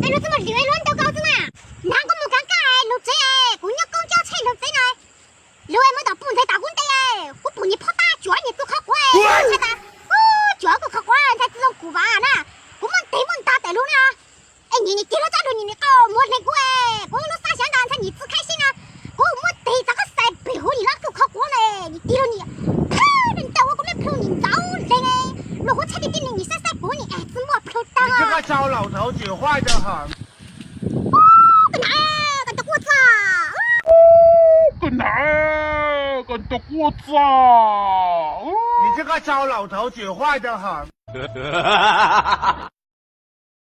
Luag txaj muag liam luag ntawd koj xwb na. Nag koj mus kav kaj luag tsev, kuv nyob koob cob tsheb luag tsev na. Luag mus tom puj ntxhais tom kuv nte, kuv pum niag phob tab tsuav niag txuj qhov quav ntshai tas, kuv tsuav kuv qhov quav ntshai txwj zoo kuv vas na. Kuv muab tes muab nta tes luag na. Es nim nim tig luag txoj lus nim nim qau muag hle kuv, kuv lub xab xyav ntawd ntshai nim txwj khaib sib na. Kuv muab tes txog koj xais pem huv nim lab kuv qhov quav na, nim tig luag nim, nim ntawd ua kuv me plhu nim ntxaus hle, luag huv tsheb ti ti nim nim xaib xaib kuv nim es txwj muaj plhu tag. Koj na, koj ntag quaj txaj. Koj na, koj ntag quaj txaj.